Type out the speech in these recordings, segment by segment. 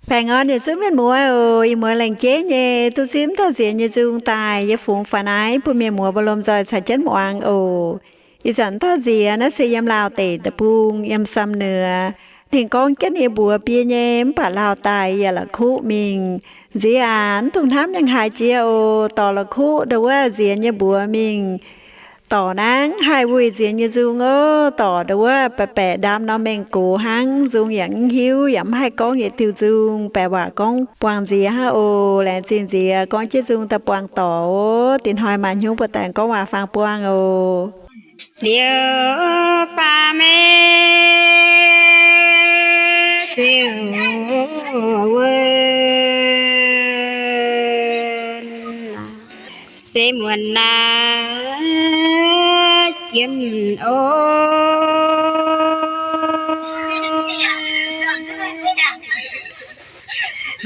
Baengh orn yietc zungv mienh muoz oc. Ih muonz laengz jeiv nyei duqv zipv mv dauh nziex nyei nzung daaih yie fungx faaux naaiv bun mienh muoz mbuo lomh nzoih caux jienv muangx oc. Ih zanc mv dauh nziex naaiv se yiem Laauh deic-bung yiem Sam Nua. Ninh gorngv jienv ninh mbuox biei nyei mv baac Laauh daaih yaac la'kuqv mingh. Nziex aac, mv dungx hnamv yangh haaix jiex oc. Dorc la'kuqv ndau wuov nziex nyei mbuox mingh. Dorc naaiv mv haih wuih nziex nyei nzung oc. Dorc ndau wuov baeqc baeqc ndaam norm mengh gox hnangv, nzung yaac mv hiuv, yaac mv haih gorngv yietc diuh nzung, baeqc waac gorngv buangh nziex hnangv oc. Laengz zingh nziex gorngv jienv nzung daaih buangh dorc oc. Diex hnoi maaih hnyouv mbuo daaih gorngv waac faang buangh oc. Liuz faam meiv ziouc wuov se muonc naaiv jienv oc.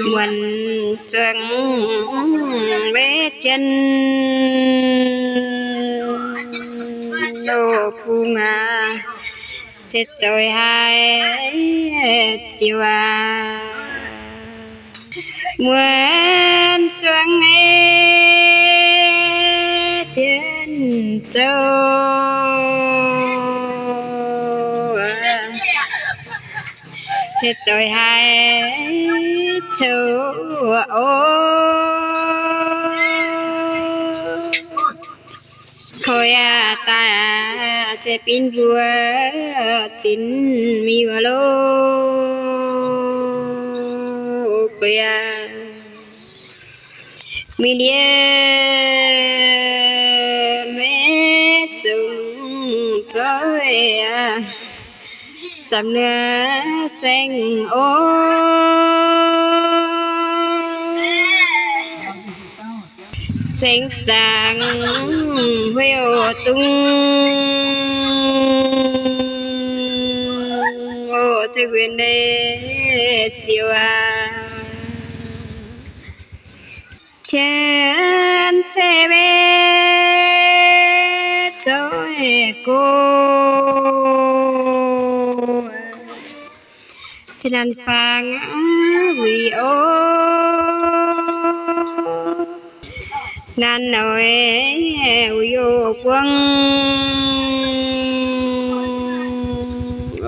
Muonc zuangx meiv jienv oc bung aac, se zoih haiz ziouc aac. Muonc zuangx meiv jienv zoux, se zoih haiz zoux oc. Koi aac daaih aac, se bin mbuo zinx miuc loh buic aac. Mingh ndiev maiv zungv zoih aac, Sam Nua saeng oc. Saeng zaangc huiv oc dungz oc, se wuonx leiz ziouc aac, qiemx cei meiv zoih go. Zinh ndaangc faang wuic oc, naanc noic wuic oc buangh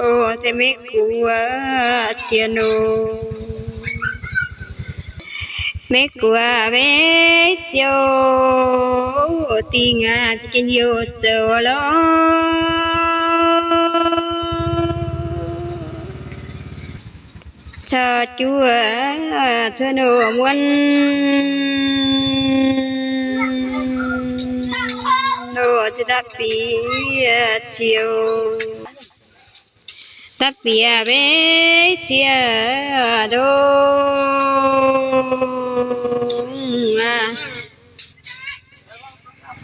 oc, se maiv guoqv ziex nor. Maiv guoqv maiv ziouc dingh aac, za'gengh youh zoux lorqc. Caux juoqc cuotv oc muonc oc, zinh dapv bieqc ziouc dapv bieqc maiv ziex ndongc aac,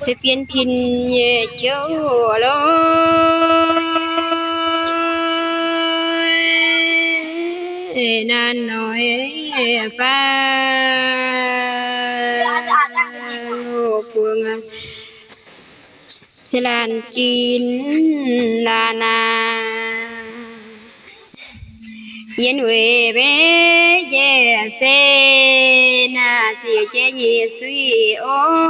se bienx tin nyei jouv lorqc. Naanc noic faang buangh aac, se laanh jin laanh aac. Yiem weic maiv njiec se naaic ziec jiex nyei suiv oc.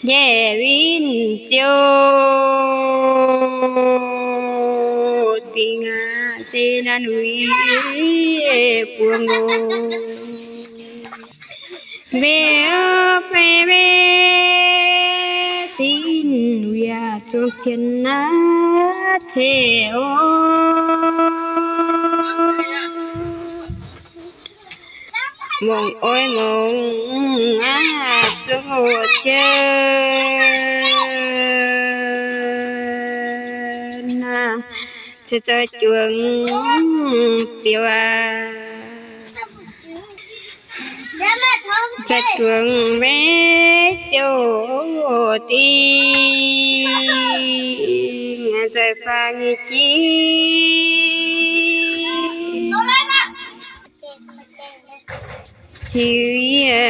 Njiec win ziouc dingh aac, se naanc wuic buangh oc. Mbeoh fei mbeoh sin, wuic zuangx cien naaiv ceix oc. Mongh oix mongh aac, zuangx cien aac, ceix zoih juangc ziouc aac. Zoih juangc maiv ziouc dingh, zoih faang nyei jiex. Ziux yie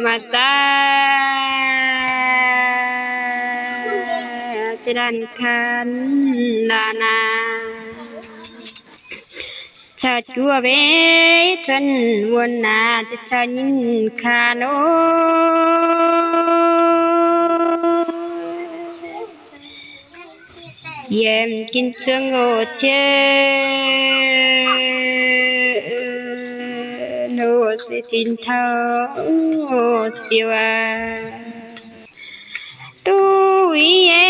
maaih daaih zinh ndaangc kan Aa, naaiv caux juov mbeix cuotv wuonh naaiv, caux nyinh kaan oc. Yiem ginv zuangx oc, cie nor se zinh taux ziouc aac, duqv yie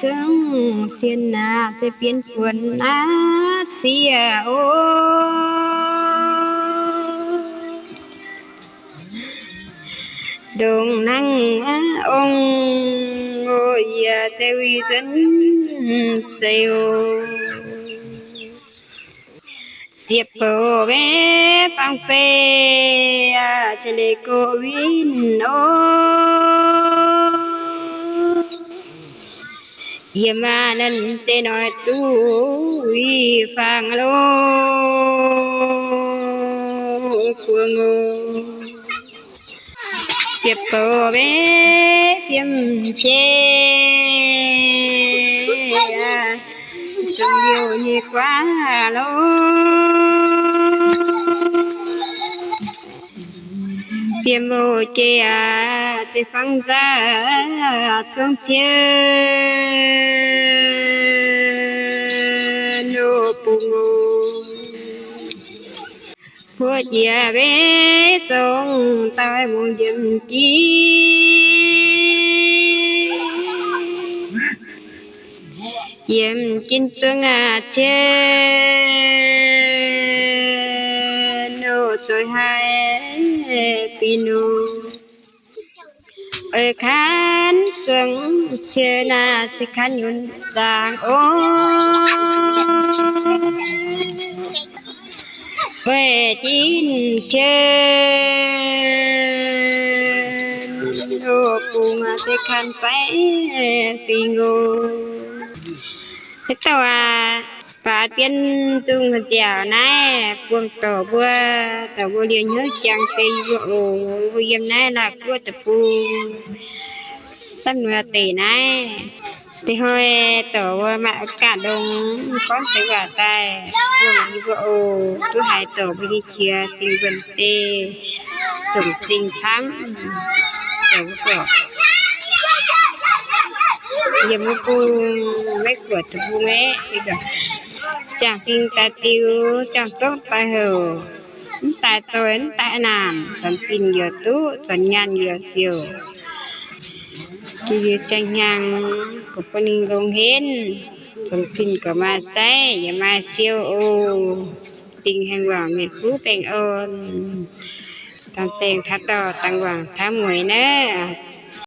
zungv cien naaiv se bienx buonc naaiv ziex oc. Ndongc naaiv ong, yie se winh nzuonx seix oc. Ziepc bouc mbeix fangx fei, se leiz gox winh oc. Yiem aa, naaiv zeiz noic duqv winh fangx loh, buo ngox. Ziepc bouc mbeix fiem jeiv, zungv liouh nyei guaav loh. Fiem mouc jeiv aac, zeiv fangx nzauh zungv cien loh bung oc. Buo jiex mbeix zong daaih mungz yiem jiex, yiem jiex zungv aac, cien loh zoih haic fih nor. Oix kan zungv cien aac, se kan nyunc zaangc oc. Weic ginv cien loh bung aac, se kan faix fingx oc. Haaix dauh aac, baac dien nzung nziaauc naaiv buangh dorc mbuo, dorc mbuo liouh hnyouv jangx deix mbuo oc. Mbuo yiem naaiv Laauh Guoqv deic-bung, Samv Nuoz Deic naaiv. Deix hnoi dorc mbuo maaih ganh longx gorngv deix waac daaih buangh yie mbuo oc. Duqv haiz dorc mbuo nyei qiex zingh wuonh deix, zongc zingh camv. Dorc mbuo gorqv yiem wuov bung, Meiv Guoqv deic-bung aeqv, ziangh fingx daaih diux, ziangh zopv daaih houc, mv daaih zoih mv daaih naanc, zuonx zinh yaac duqv, zuonx nyaanh yaac siouc. Diuh ziangh hnyangx, gorqv bun ninh longx henv, zuonx zinh gorqv maaih zaiv yaac maaih siou oc. Dingc hengx wangc mienh kuv baengh orn, dangh zaengc taux dorh, dangh wangc taux mueiz naaiv.